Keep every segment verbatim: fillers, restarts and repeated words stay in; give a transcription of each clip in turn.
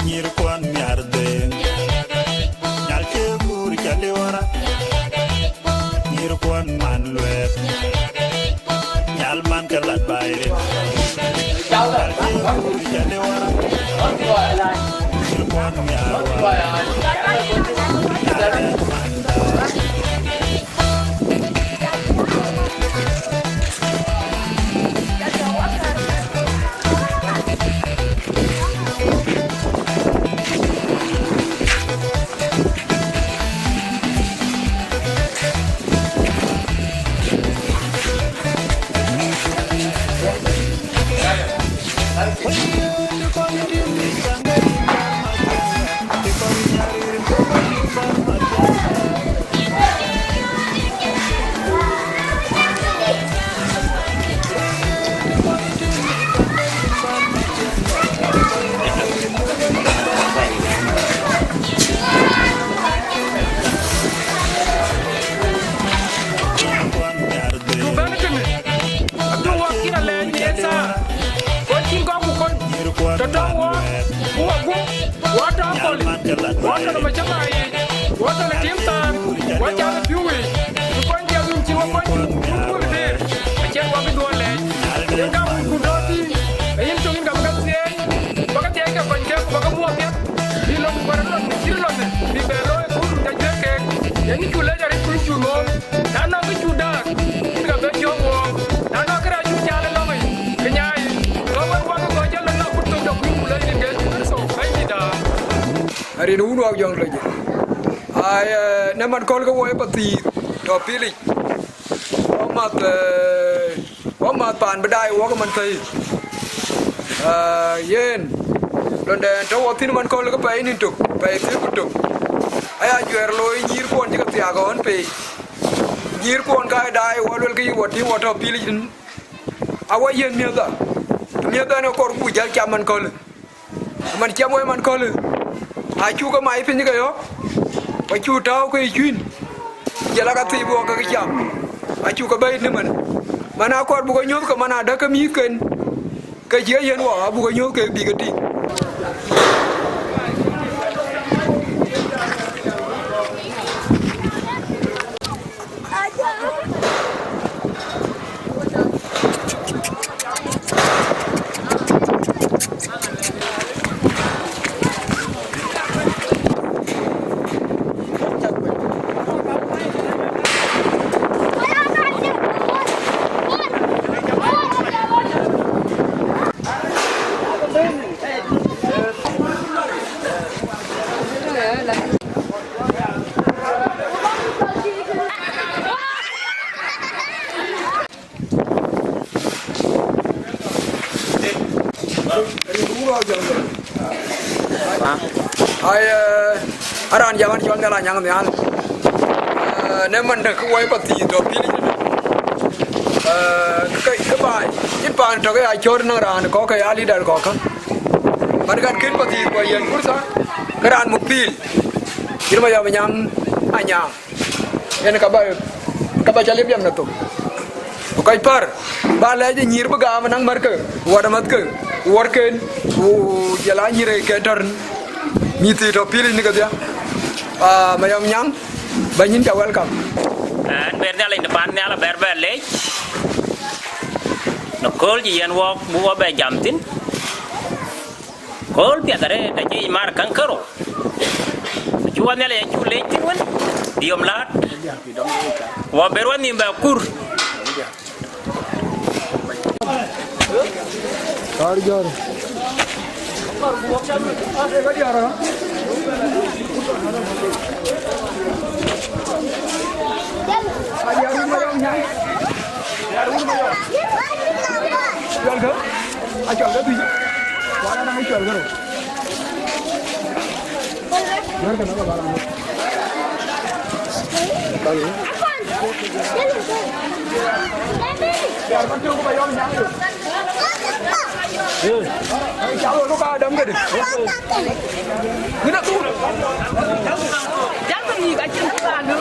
Nyïïr kuɔn nhiar dhëëŋ. Nhial cï guur cä liu ara. Nyïïr kuɔn man luɛɛk. Nhial man ke lat baai rin. Nhial cï guur cä liu ara. Nyïïr kuɔn nhiar wa. Ku bɛ̈n tënë, aduk wɔ kïn alɛɛc në ye thaar, ku acïn kɔ̈k ku kony, tɔ̈ tɔ̈u wɔ, ku wɔ gup, wɔ tɔ̈ akɔ̈l, wɔ tɔ̈ në macäma yiic, wɔ tɔ̈ në tim thaar, wɔ cath ë pïu yiic, ku kony piɛth wën cï wɔ kony, ku kuöl tëër, acïn wɔ bï dhuɔn lɛɛc. Yen ka wun kun tɔ̈ tïŋ, ke yïn cök yïn ka bï ke thiëëc, bä ke thiëëc ke kony kek, ku bä ke muɔɔth piɛth, bï lon ku bä rɔt lon në cït lon, bï bɛ looi, ku run ca juëc keek, yen yïn cu lec arëët, ku yïn cu looi. Na nɔŋ kë cu dääk, yïn ka bɛ jɔ̈ɔ̈k wook. Na nɔŋ kërɛɛc cu caal ë lɔŋ yic, ke nyaai, ke wek wak ë kɔc jɔl lɔ kut thok dɔ̈k wïïr ku lɔc rin ke Kërtho Bɛ̈nydïïtda. Arin wun wak jɔŋ lɔ jë. Ai, eh, në man kööl ke woi Pathïïr, tɔ̈ Pilic. Wä math, eh, wä math paan bï daai wok man thëi. Ah, yen, londɛn tɔ̈ wɔ thïn man kööl ke pɛɛi nïn tök, pɛɛi thiëër ku tök. Aya juɛɛr looi nyïïr kuɔn cï ke thiaak ɣɔn pei. Nyïïr kuɔn ka ë daai wɔ luel ke yï wɔ tïŋ wɔ tɔ̈ Pilic tïn. Awɔ yiën miëthda. Miëthda në kɔr ku jäl cam man kööl. Man cam wei man kööl, acuk ke mai piny ke yɔ̈ɔ̈k, ku acuk tääu ke cuïn, jël aka thiip wok ke cam, acuk ke bɛ̈i në man. Man akɔɔr buk ke nyuɔ̈th ke man adäk ke mïthken, ke cï ke yiën wɔ, abuk ke nyuɔ̈th ke bï ke tïŋ. Ai, eh, aran jaman cɔl Nhial Anyaŋ Nhial. Eh, ne man de ke woi Pathïïr tɔ̈ Pilic. Eh, ke, ke baai, cïn paan tɔ̈ ke ya cɔ̈ɔ̈r naŋ raan kɔ̈k ke ya leader kɔ̈k kä. Man kan kën Pathïïr ku yiën fursa, ke raan muk pil. Cït Mayɔm Anyaŋ Anyaŋ. Yen ka ba, ka ba cä liep yam na thok. Ku kɔc pär, ba lɛc ë nyïïr bï gam naŋ märke, wät ë mäthke, ku wärken, ku jël a nyïïr ke tɔ̈r. Mïth thii tɔ̈ Pilic në kedhia. Ah, Mayɔm Nyaŋ, bɛ̈ny yïn ca welcome. Ɛn ber Nhialic në pan nhial abɛr bɛ lec. Në kööl cï yɛn wɔk buk wɔ bɛ jam thïn. Kööl piɛth arëët acï yic mar käŋ kërou. Acuk Nhialic acuk leec thïn wën, diöm läät. Wɔ ber wɔ nhïïm bɛ kur. Kar jɔr. Cuɛlkë, a cuɛlkë bï. Wala na cuɛlkë rou. Cuɛlkë na ba la. Yar ba tök ba yɔm nyang yo. Eh. Ai, calo lu ka dam gede. Gede tu. Jam ni ka cin ka lu.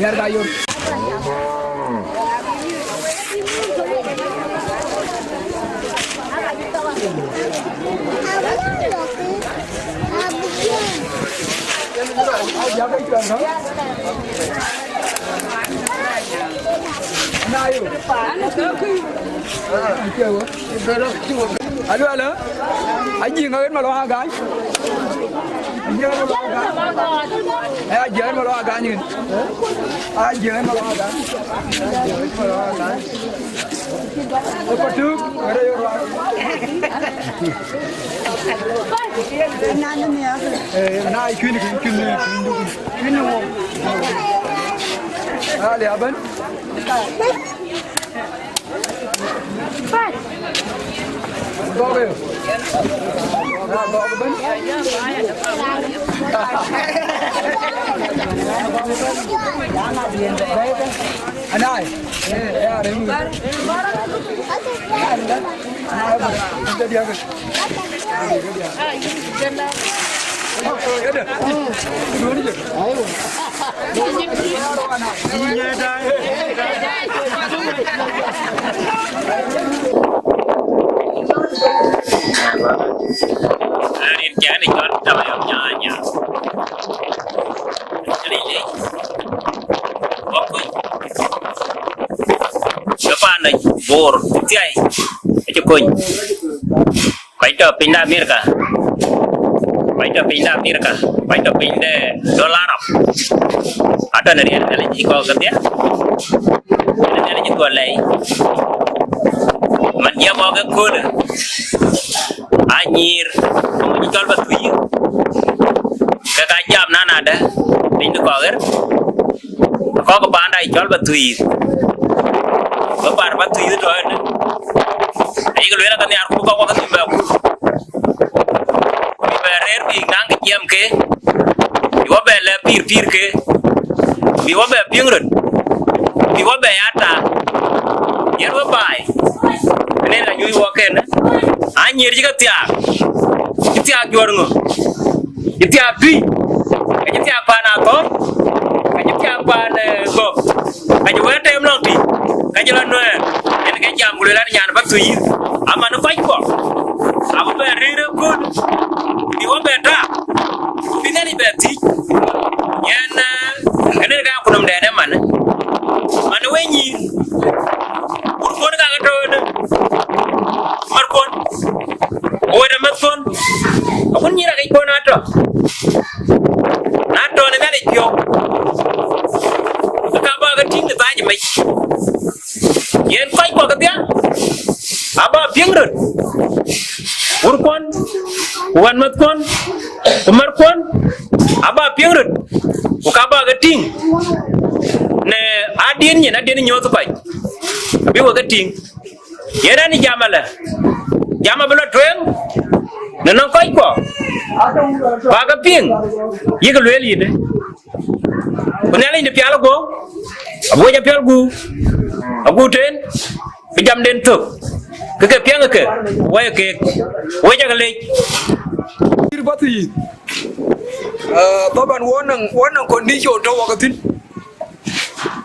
Diar ka yom. Alo, alo. Aji ŋa ɣet malɔŋ agany. Aji ŋa ɣet malɔŋ agany. Eh, aji ŋa ɣet malɔŋ agany ŋin. Aji ŋa ɣet malɔŋ agany. Aji ŋa ɣet malɔŋ agany. Ë patuk, ë rɛy ruac. Eh, na cuini, cuini, cuini, cuini wok. Ali aban. Gɔ̈k ë. Na gɔ̈k ëbën. Anai. Eh, ya rem. Anai, anai, anai, diak. Rin cɛn ë cɔl tɔ̈ yɔm nyanya. Rin lec. Wä kuc. Ke paan ë Bor thiai. Acï kony. Kɔc tɔ̈ piny de Amerika, kɔc tɔ̈ piny de Amerika, kɔc tɔ̈ piny de dol Arab, atɔ̈ në riɛl Nhialic ë kɔ̈k kedhie, në Nhialic ë thuɔl lɛi. Man jiɛɛm ɣɔ̈k ëköölë, anyïïr, aŋö cï cɔl bä thuc yï, ke ka jam nanadë piny de kɔ̈k ɣer. Kɔ̈k paanda cɔl bä thuiith, bä par bä thuiith tɔ ënë. Ayï lueel ke nhiaar ku kɔ̈k wä ke thïn bɛ kur. Bï bɛ rëër bï naŋ ke jiɛɛm ke, bï wä bɛ lɛ pïïr pïïr ke, bï wä bɛ piŋ röt, bï wä bɛ ya ta. Yen wä baai, ënën ka nyuc wä kenë, anyïïr cï ke thiaak, cï thiaak juɔ̈r ŋö? Cï thiaak tui, ka cï thiaak paan athɔ̈r, ka cï thiaak paan, eh, gɔ̈k, ka cï wëët teem lɔŋ tï, ka cï lɔ nuɛɛr, yen ke jam ku lueel an, nyan bä thuiith, aman kɔc kɔ̈k. abï bɛ rëër ëkööl, bï wɔ bɛ tak, bï Nhialic bɛ thiëc. Yen, eh, kënë ka kunɔmdɛn ë manë, manë we nyïïr, wurkuɔn ka ke tɔ̈ ënë, markuɔn, wët ë mäthkuɔn, akun nyïïr akëckuɔn atɔ̈, na tɔ̈ në Nhialic piɔ̈u, ka bä ke tïŋ në thac mec. Yen kɔc kɔ̈k kedhie aba piŋ röt, wurkuɔn, ku wänmäthkuɔn, ku märkuɔn, aba piŋ röt, ku ka bä ke tïŋ në adïn nyin, adïn nyuɔɔth kɔc, abï we ke tïŋ. Yen ɛn jam alë, jam abï lɔ tueŋ në nɔŋ kɔc kɔ̈k, bä ke piŋ, yïk lueel yïn. Ku Nhialic de pial guɔ, abï wec apial guur, aguur tën, bï jamden thök, ke ke piɛŋ ke, wɛ̈i keek, wec ake lec. Kir bä thiith. Ah, Taban wɔ naŋ, wɔ naŋ condition tɔ̈ wɔ ke thïn.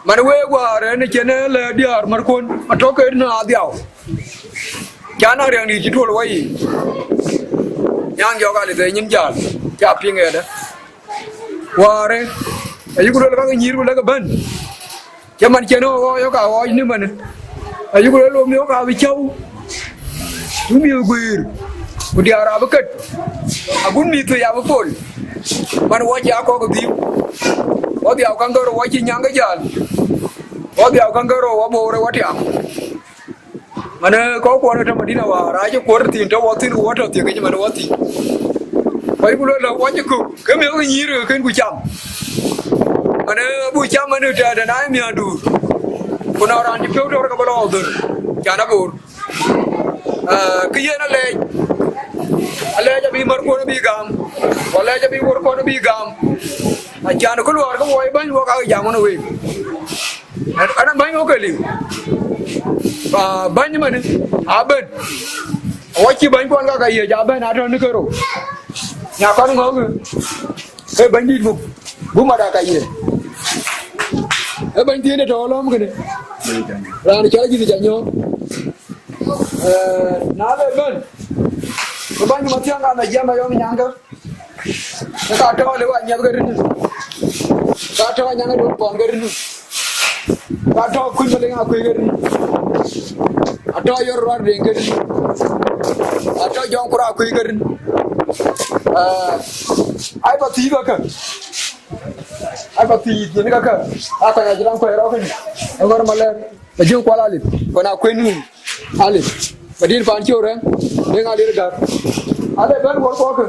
Man week wäär ɛn cïn ë lɛ diäär märkuɔn, atɔ̈ ke në adhiau. Ca naŋ riɛŋdït cï tuɔl wɔ yiic. Nyaŋ jɔk alith ë nyin jäl, ca piŋ ëdë. Wäär ë, ayï ku luel ka ke nyïïr ku lek ë bɛ̈n. Cï man cïn ë ɣɔɔc ɣɔɔc, ɣɔɔc në manë. Ayï ku luel lom yök abï cäu, bï mïth guiir, ku diäär abï ket, agun mïth thoi abï pol. Man wɔ cï akɔ̈k ë dhiu, wɔ dhiau kaŋ ke rou wɔ cï nyaŋ ke jäl, wɔ dhiau kaŋ ke rou wɔ boor ë wɔ tiam. Manë kɔckuɔn ë tɔ̈ Madina wäär, acï kuɔr thïn tɔ̈ wɔ thïn, ku wɔ tɔ̈ thiëk yic man wɔ thïn. Kɔc ku luel lɔ wɔ cï kök, ke miɔ̈k nyïïr ke kën ku cam. Manë buk cam manë tɛ̈dɛ̈ na ye miäänduur, ku na raan cï piɔ̈u tɔ̈r ke bï lɔ dhöl, can aboor. Ah, kë yen alɛɛc, alɛɛc abï märkuɔn abï gam, ku alɛɛc abï wärkuɔn abï gam. Acan kë luɔɔr ke wɔ ë bäny wɔ ka ke jam ɣɔn ë week. An, an bäny wɔ ke liu. Ah, bäny manë, abɛ̈n. Wɔ cï bäny kuɔn ka ka yiëc abɛ̈n atɔ̈ në kerou. Nya kɔn ŋɔ̈ɔ̈k, ke bänydït gup, gup mat aa ka yiëc. Ee bäny thiin ë tɔ̈ lɔ̈ɔ̈m kënë. Raan cɔl Ajïth ca nyɔ̈ɔ̈k. Eh, na le bɛ̈n, ke bäny Mathiaŋ ka na jiɛm ayɔm nyaŋkä. Ke ka tɔ̈ le wa nyiɛth ke rin. Ka tɔ̈ nyaŋ ë duɔ̈k kɔn ke rin. Ka tɔ̈ kuc Maleŋ akuëc ke rin. Atɔ̈ yor ruar deŋ ke rin. Atɔ̈ jɔŋ kura akuëc ke rin. Eh, ai pa thiëëk kä. Ai pa thiëëk yen kä kä. Akɔny acï raŋ kuɛɛr rɔ̈k kënë. Aŋɔ̈r malɛr. Ajöŋ kual alip. Kɔn akuëc nu. Alip. Madin pan ciöörë. Deŋ alir gäk. Ale bɛ̈n wär kɔ̈kë.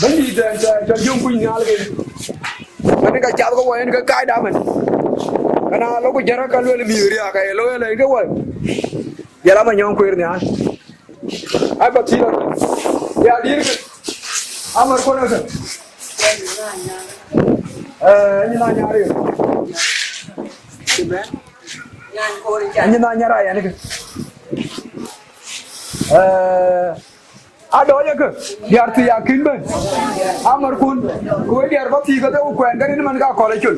Bɛ̈nydït, eh, cɔl, cɔl Jöŋ Kuc Nhial ke. Mɛn ka cath ke wɔ yen ke kac da mɛn. Kana lɔ ku jär ka luel mïth riääk, ka ye looi alɛɛc ke wɔ. Jal ama nyɔŋ kueer nhial. Ai pa thiëëk. Ya diir ke. Amär kuɔn ëkë. Eh, nyin na nyar ye. Nyin na nyar a yɛn ke. Eh, Adɔɔc ëkë, diäär thii akïn bɛ̈n. Amärkun, ku wek diäär bä thii kedhie ku kuɛɛn ke rin man ka kɔl acol.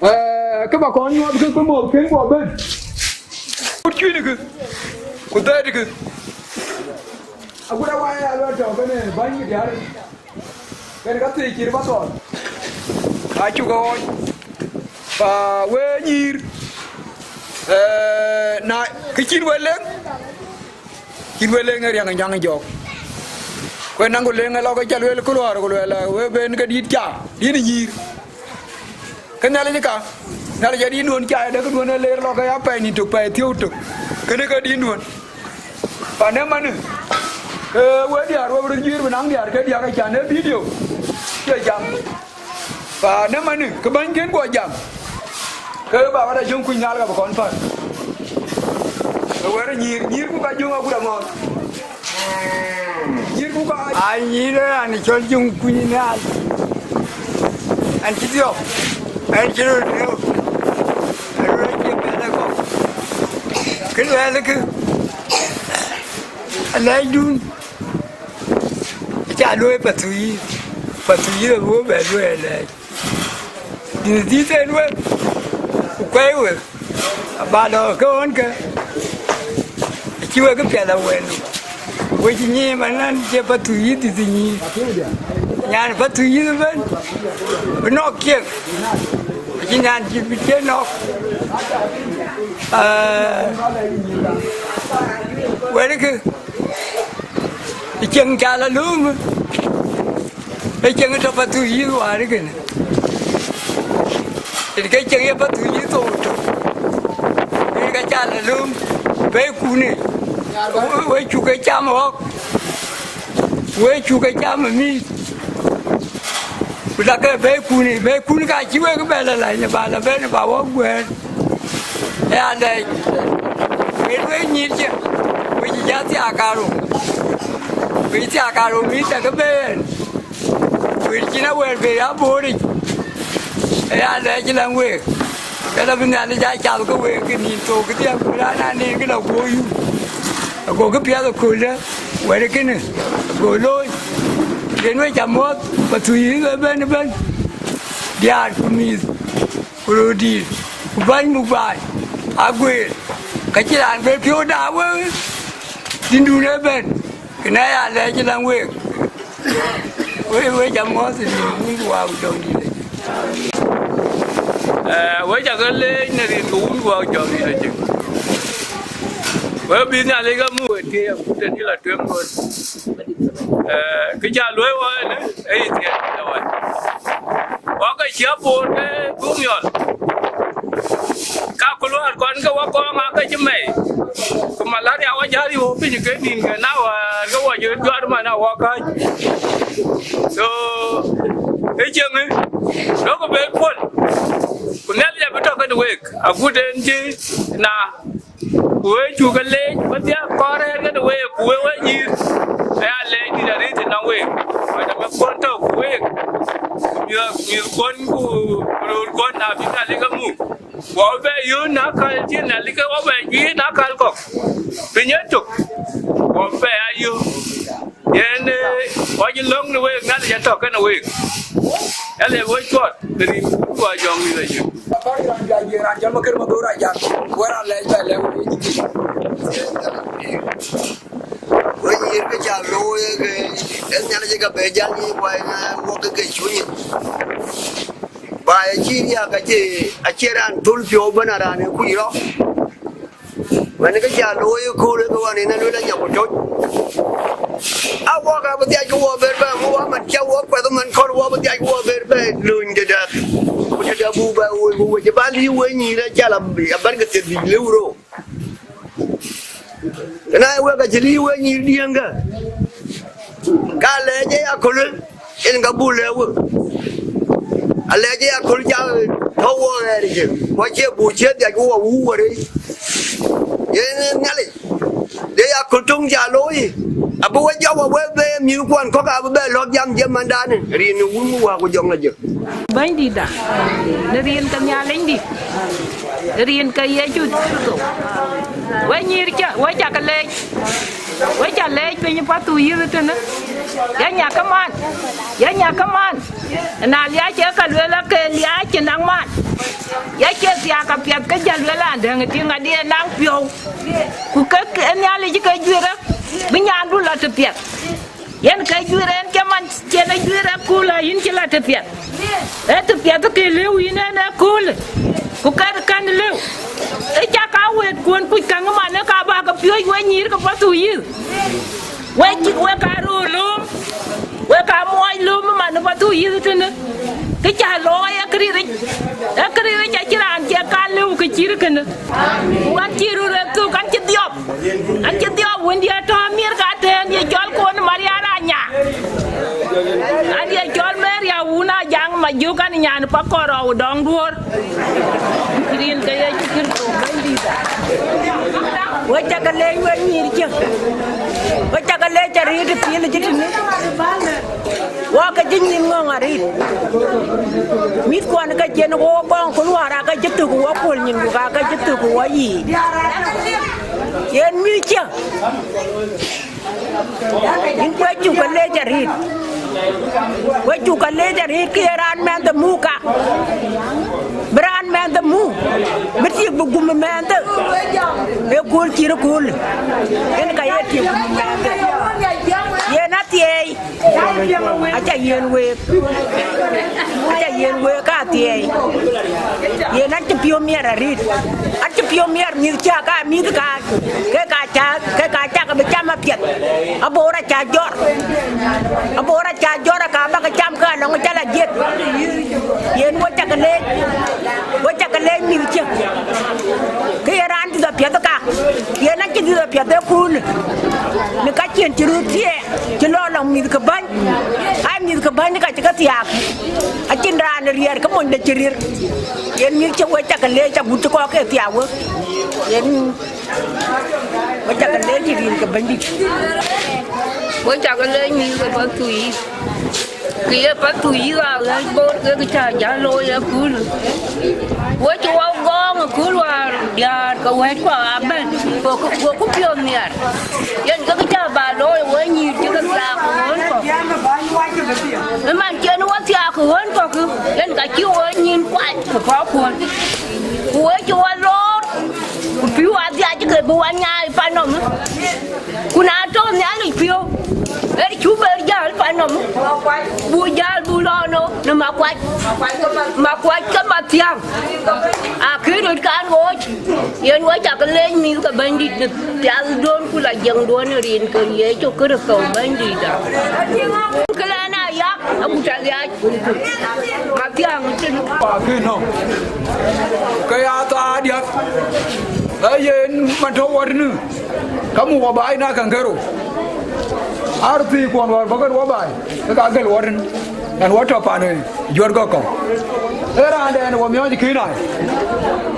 Eh, kë bä kɔn nyuɔɔth kë, kë mɔ̈th kën guɔ bɛ̈n. Kut cuinikï, ku dhɛɛtkï. Agut awai ë aluɛt tɔ̈ kënë bäny diäär. Kën ka thii cït bä thɔɔl. Acuk ɣɔɔc. Pa we nyïïr. Eh, na kë cïn we leŋ, cïn we leŋ ë riäŋ ë nyäŋ ë jɔɔk. Ku ë naŋ ku leŋ ë lɔ ke cä lueel ku luɔɔr ku luɛɛl, we ben ke dït ca, dït ë nyïïr. Ke Nhialic ka, Nhialic adït duön ca ë dek duön ë leer lɔ ke ya pɛɛi nïn tök pɛɛi thiëu tök. Kënë ke dït duön. Pan ëmënë, ke we diäär we bï röt juiir bï naŋ diäär ke diäk acan ë video cie jam. Pan ëmënë, ke bäny kën guɔ jam, ke baba da Jöŋ Kuc Nhial ka bï kɔn päl. Ke wɛ̈ɛ̈r ë nyïïr, nyïïrku ka Jöŋ agut aŋɔ̈ɔ̈th. Nyïïrku ka. Aa, nyïïr ë raan cɔl Jöŋ Kuc Nhial. An cï dhiɔp, an cï röt rëëu, an röt cie mɛnh ë kɔ̈k. Kë luɛɛlkï, alɛɛcdun, aca luöi Pathuyith, Pathuyith abï we bɛ luöi alɛɛc. Dït dhïth en wek, ku kuɛi wek, aba lɔ ke ɣönkë, Cï wek piɛth awɛn, we cï nyiim anɛn, cie Pathuyith dhïth nyiim. Nyan Pathuyith ëbɛ̈n, bï nɔ̈k ciek, acï nyan cï bï cie nɔ̈k. Aa, wɛ̈ɛ̈tkë, ë cieŋ ca lɔ lööm, ë cieŋ tɔ̈ Pathuyith wäär kënë. Yen ke cieŋ ye Pathuyith thou tök, yen ka ca lɔ lööm, bɛ̈ɛ̈ikun ë, we cuk ke cam ɣɔ̈k, we cuk ke cam ë mïïth, ku lakë bɛ̈ɛ̈ikun ë, bɛ̈ɛ̈ikun ka cï wek bɛ lɔ lany, ba lɔ bɛ̈n, ba wɔ guɛ̈ɛ̈r. Aya lɛc, wek wek nyïïr cë, we cï jat thiaak karou, we cï thiaak karou mïïth cakë bɛ̈ɛ̈n. Wël cïn awɛ̈ɛ̈r bei abooric, aya lɛc läŋ week, ke lɔ bï Nhialic aa cath ke week, ke nïn thok këdhiɛ, ku raan aa nin ke lɔ guɔ yum, ago këpiɛth aköldä wɛ̈t kënë ago looi. Yen we ca muɔ̈th Pathuyith ëbɛ̈n ëbɛ̈n, diäär ku mïïth ku röördït ku bäny muk baai aguëër, ka cïn raan guëër piɔ̈u da wek dïndun ëbɛ̈n. Kënë aya lɛc läŋ week, we, we ca muɔ̈th rin Wun ku Wä ku Jɔŋdït Lajik. Ee, we ca ke leec në rin ke Wun ku Wä ku Jɔŋdït Lajik. We bï Nhialic ke muk we tiëëc akut tën cï lɔ tueŋ ɣöt. Ee, kë ca luɔ̈i wɔ ënë, ee yï thiëëc tëde wɔ. Wɔ ke cï aboor ke dhuŋ yɔl. Ka ku luɔɔr kɔn ke wɔ kɔɔŋ aa ke cï mɛi. Ku malaria wɔ jäl riɔ̈ɔ̈k piny ke nïn ke na wäär ke wɔ jɔ juar man a wɔ käc. So, ë cieŋë, duɔ̈kkë bɛ puɔ̈l. Ku Nhialic abï tɔ̈ kenë week, agut en cï na. Ku we cuk ke leec wedhie kɔɔr rɛ̈ɛ̈r kenë week, ku we we nyïïr, aya leec dït arëët ënɔŋ week. Wɛ̈t ëmɛkuɔn tɔ̈ ku week, ku miɔ̈th, mïthkuɔn ku röörkuɔn, na bï Nhialic ke muk. Wɔ bɛ yöön në akäl cï Nhialic ke wɔ bɛ juiir në akäl kɔ̈k. Piny ë tök, wɔ bɛ ya yöön. Yen, ee, wɔ cï lɔ̈ŋ në week, Nhialic atɔ̈ kenë week. Nhialic we cuɔt në rin ku Wä Jɔŋdït Lajik. Raan jam kër Madhor Ajak, wɛ̈t alɛc bɛ lɛ̈k wek. Wek nyïïr kë ca looi, ke, ee Nhialic ka bɛ jäl nyïïr wai, ee, wok ke ke cuny. Ba ye cï riääk, acie, acie raan thöl piɔ̈u ëbɛ̈n, a raan ë kuc rɔt. Wën, kë ca looi ëkööl, ke wën en a luel anya ku tɔ̈c. A wok abï dhiac ke wɔ ber bɛ muk, wä man cä wɔ kuɛth man kɔn, wɔ bï dhiac ke wɔ ber bɛ lööny tëdä. Ku tëdä buk bɛ woi ku wec, ba lïïu we nyïïr acal abär ke thieth bï lëu rou. Kënë aa wek acï lïïu we nyïïr diëŋkë. Ka lɛc ë aköl, en ka buk lɛ̈k we. Alɛc ë aköl ca tɔ̈ wɔ ɣɛɛr cë, ku acie buk ciëëth dhiac ku wɔ wuk wärëc. Yen Nhialic, de aköl töŋ ca looi, abï we jɔk wɔ we bɛ mïthkuɔn kɔ̈k abï bɛ lɔ̈k jam jë mandan rin Wun ku Wä ku Jɔŋdït Lajik. Bɛ̈nydïtda, në rin ke Nhialic dït, rin ke Yecu Kërtho, we nyïïr cä, we ca ke leec, we ca leec piny Pathuyith tënë, ya nyakë man, ya nyakë man, na liac ë ka lueel ake liac cï naŋ man, ya cie thiaak apiɛth ke jäl lueel an, dɛ̈ŋ ë tïŋ adï ë naŋ piɔ̈u, ku ke, ke Nhialic ke juëc rek, bï nyandu lɔ tëpiɛth. Yen ke juëc en cï man cïn ë juëc ë kööl, a yïn cï la tëpiɛth. Ee tëpiɛth ke lëu yïn en ë kööl, ku kɛ̈t kɛ̈n lëu. Ë cak a wëët kuön kuc käŋ man, ë ka bä ke piööc we nyïïr ke Pathuyith. We cïk we ka röör lööm, we ka muɔɔc lööm man ë Pathuyith tënë. Kë ca looi ë këriëëc, ë këriëëc acïn raan cï ka lëu kë cït kënë. Ku ɣɛn cï röt ë thök, ɣɛn cï dhiɔp. An cï dhiɔp wëndiɛ̈ tɔ̈ Amerika tɛ̈ɛ̈n, ye cɔl Kon Maria Ranya. An ye cɔl Maria wun Ajaŋ Majök, an nyan Pakɔrɔu dɔŋ duɔ̈ɔ̈r. Rin ke Yecu Kërtho Bɛ̈nydït. We ca ke leec we nyïïr cë. We ca ke leec arëët ë piël cï tënë. Wɔ ke cï nyïn ŋɔ̈ŋ arëët. Mïthkuɔn ke cïn wɔ bɔ̈ŋ ku luɔɔr, aa ke cï thök wɔ puɔl nyin, ku ka ke cï thök wɔ yiic. Yen mïth cë, yïn kuec cuk ke leec arëët. We cuk ka leec arëët, ke ye raan mɛnhde muk ka, bï raan mɛnhde muk, bï tik bï gum mɛnhde, ë kööl cït kööl, yen ka ye tik gum mɛnhde. Yen athiɛɛi, aca yiɛ̈n week, aca yiɛ̈n week ka athiɛɛi. Yen acï piɔ̈u miɛt arëët, acï piɔ̈u miɛt mïth cä ka mïth ka, ke ka cä, ke ka cak bï cam apiɛth. Abor aca jɔr, abor aca jɔr, aka bäk cam ke alɔŋ cä la jiëth. Yen we cak leec, we cak leec mïth cë, ke ye raan dhiëth apiɛth ka, yen acï dhiëth apiɛth ë kunë, në ka cïn cï röt thiɛɛk, cï lɔ lɔŋ mïth ke bäny, ai mïth ke bäny ka cï ke thiaak, acïn raan riɛɛr ke monyde cï riɛr. Yen mïth cë we cak leec agut cï kɔk ke thiaak we, yen we cak leec rin ke Bɛ̈nydït. We cak leec mïth ke Pathuyith. Kë ye Pathuyith aɣɛ̈c bor kek cä jäl looi ëköölë. We cï wɔ gɔɔŋ ëkööl wäär diäär ke wɛ̈ɛ̈tkua abɛ̈n, goku, goku piɔ̈ɔ̈th nhiaar. Yen kek cä bä looi we nyïïr cï ke thiaak ë ɣööt kɔ̈k. Ëman cïn wɔ thiaak ë ɣööt kɔ̈k, yen ka cï we nyïïn kuany ë kɔ̈kkuön. Ku we cï wɔ loor, ku pïu adhiac ke bï wɔ nyaai pan nɔm. Ku na tɔ̈ Nhialic piɔ̈u, ë cuk ber jäl pan nɔm, bu jäl bu lɔ nɔ në Makuac, Makuac ke Mathiäŋ, akëc röt kan ɣooc. Yen we cak leec mïth ke Bɛ̈nydït në piathdun ku la jiɛŋdun ë rin ke Yecu Kërtho Bɛ̈nydït. Këlɛn aya, agut adhiac, Mathiäŋ tënë. Akëc nɔ̈k, ke ya thaa diäk, ee yen man tɔ̈ wɔ tënë. Ka muk wɔ baai na käŋ kerou, arëëthii kuɔn wäär bɔ̈ kën wɔ baai, ke ka gël wɔ tën, ɣɛn wɔ tɔ̈ pan ë juɔ̈t kɔ̈k kɔ̈u. Ee raandɛn wɔ miɔɔc kïn ai,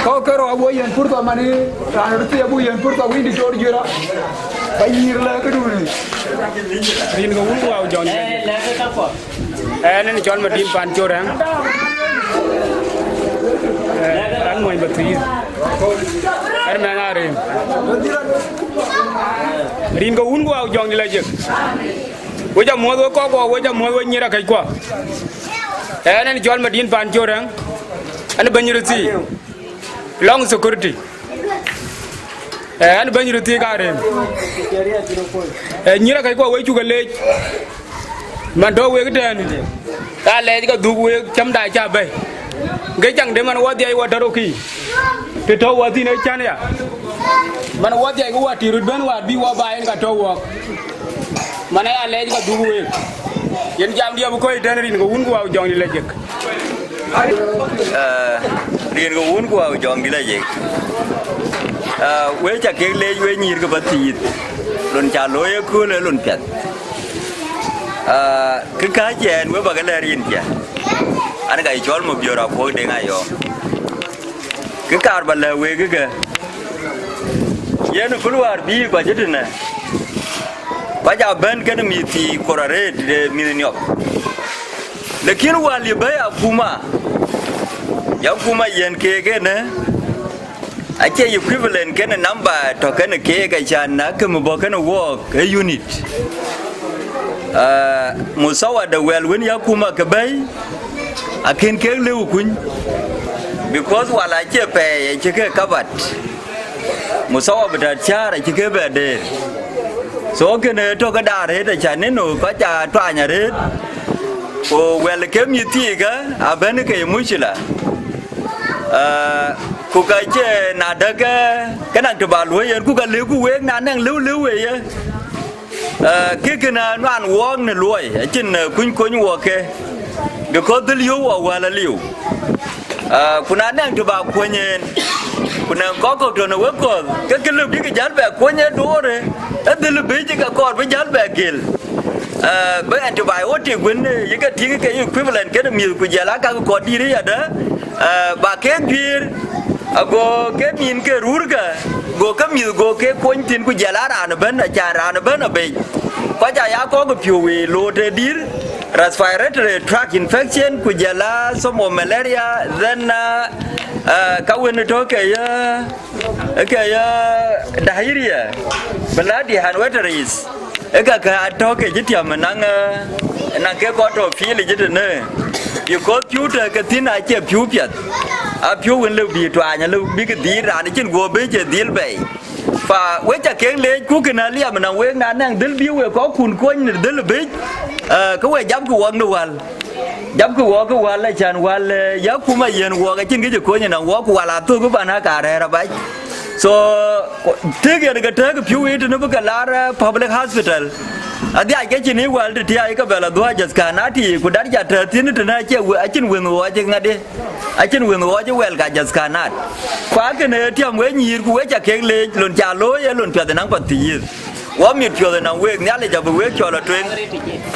kɔ̈k kerou abuk yiɛ̈n purtha man ë raan rëëthii abuk yiɛ̈n purtha wïn dï coor juëra, ba nyïïr lɛ̈k këdun ë. Rin ke wun ku wau jɔŋ. Ɣɛn ë cɔl Madin Pan Corɛŋ. Ɣɛn mony Pathuyith. Ɣɛn mɛnh Arem. Rin ke wun ku wau jɔŋdït la jek. We ca muɔ̈th we kɔ̈k wɔ, we ca muɔ̈th we nyïïr akɛ̈ckuɔ. Ɣɛn ë cɔl Madin Pan Corɛŋ. Ɣɛn bɛ̈ny rëëthii. Lɔŋ security. Ɣɛn bɛ̈ny rëëthii ka Arem. Nyïïr akɛ̈ckuɔ we cuk ke leec. Man tɔ̈ wek tɛ̈ɛ̈n, ka lɛɛc ka dhuk wek cämda cä bɛ̈i. Ke caŋ de man wɔ dhiac wɔ tɔ̈ rokï, të tɔ̈ wɔ thïn ë cän ya. Man wɔ dhiac ke wɔ tïr röt bɛ̈n wäär bï wɔ ba yen ka tɔ̈ wɔɔk. Man aya lɛɛc ka dhuk wek. Yen jam diɛ̈ bï kɔc tɛ̈n rin ke wun ku wau jɔŋdït la jek. Rin ke wun ku wau jɔŋdït la jek. We ca kek leec we nyïïr ke Pathuyith. Lon ca looi ëkööl ë lon piɛth. Kë kääc ɣɛn we bä ke lɛ̈k rin cä, an ka ye cɔl Mabiör Akuɔk Deŋ Ayɔɔm. Kë kaar bä lɛ̈k wek kë ke, yen ëkööl wäär bï kɔc ë tënë, kɔc aa bɛ̈n kenë mïth thii kor arëët, mïth niɔp. Lakin wäl ye bɛ̈i akuma, ye akuma yiɛ̈n keek ënë, acie equivalent kenë namba tɔ̈ kenë keek, acan na këm bɔ̈ kenë wɔɔk ë unit. Muthawa de wɛl wën ye akuma ke bɛ̈i, akën kek lëu kuny, because wal acie pɛɛi acï ke kabat. Muthawa bï tat cäär acï ke bɛ deer. So kënë tɔ̈ këda arëët, acan ënɔ kɔc aa tuany arëët. Ku wɛl ke mïth thii kë abɛ̈n ke ye mucila. Ku ka cie na däk ke, ke naŋ të bä luɔ̈i yen, ku ka lëkku week na nɛŋ lëu lëu ë ye. Kë kënë anuan wɔɔk në luɔi, acïn kuny kony wɔɔk ke, because dhil yöök wɔ wäl aliu. Ku na nɛŋ të bä kuɔny en, ku nɛŋ kɔc kɔ̈k tɔ̈ në wek kɔ̈th, ke kë lëu bïk jäl bɛ kuɔny ë doorë, ë dhil bï cï ke kɔɔr bï jäl bɛ gël. Bï antibiotic wën ye ke tïŋ ke equivalent kenë mïth ku jɔl aa ka ke kɔc dïïr yadë, bä ke guiir, ago ke mïn ke rurkë, go ke mïth go ke kuɔny thïn ku jɔl aa raan ëbɛ̈n, acan raan ëbɛ̈n abec. Kɔc aya kɔ̈k ë piɔ̈u wei loot ë dïïr, respiratory tract infection, ku jɔl aa some of malaria, then ka wën tɔ̈ ke ye, ke ye diarrhea, bloody and watery. Ë ka ke atɔ̈ ke cï tiam ë naŋ, ë naŋ ke kɔc tɔ̈ field yic tënë, because piu tɛ̈ ke thïn acie piu piɛth, a piu wën lëu bï tuaany, lëu bï ke dhil raan cïn guɔ bï cï dhil bɛ̈i. Fa wek ca kek leec ku kën aliam ë naŋ wek na nɛŋ dhil bï wek kɔc kun kony në dhil bïc, ke we japkï wɔk në wäl. Japkï wɔk ë wäl, acan wäl, ya kum ayen wɔk acïn kë cï kony ë naŋ wɔk, ku wäl athök bï ban aka rɛ̈ɛ̈r abac. So tëk yen ke tëk piu yic tënë bï ke lar public hospital. Adhiac ke cïn ë wäl tëthiäi ke bɛl adhuɔ̈k jathkanat yiic ku dat ca tɛ̈ thïn tënë acie, acïn wënh ɣɔɔc ŋadï, acïn wënh ɣɔɔc ë wɛl ka jathkanat. Ku akënë tiam we nyïïr ku we ca kek leec lon ca looi ë lon piɛth ë naŋ path thiëëth. Wɔ mit piɔ̈th ënɔŋ week, Nhialic abï week cɔl atueŋ.